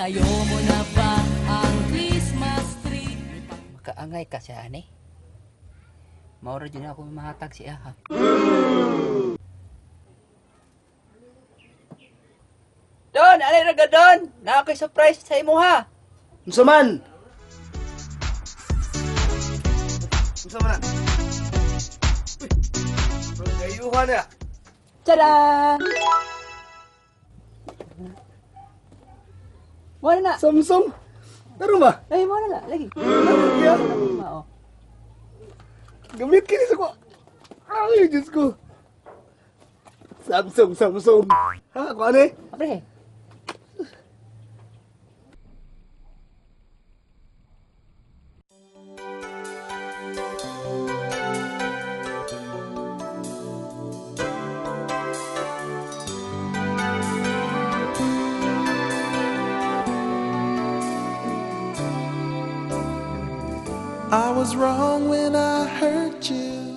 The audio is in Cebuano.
Sayo mo na ba ang Christmas tree? Makaangay ka siya ani. Maura jud ako mahatag siya ha. Don, alay ra ka Don. Naa ko'y surprise sa imo ha. Unsa man? Unsa man na? Uy, gayuhan na. Tada! Mo na na. Samsung. Taro ba? Ay, mo na na. Lagi. Kaya, Mao. gamit kini sa ko. Ay, Diyos ko. Samsung, Samsung. Ha, ako ano eh? Pre. I was wrong when I hurt you.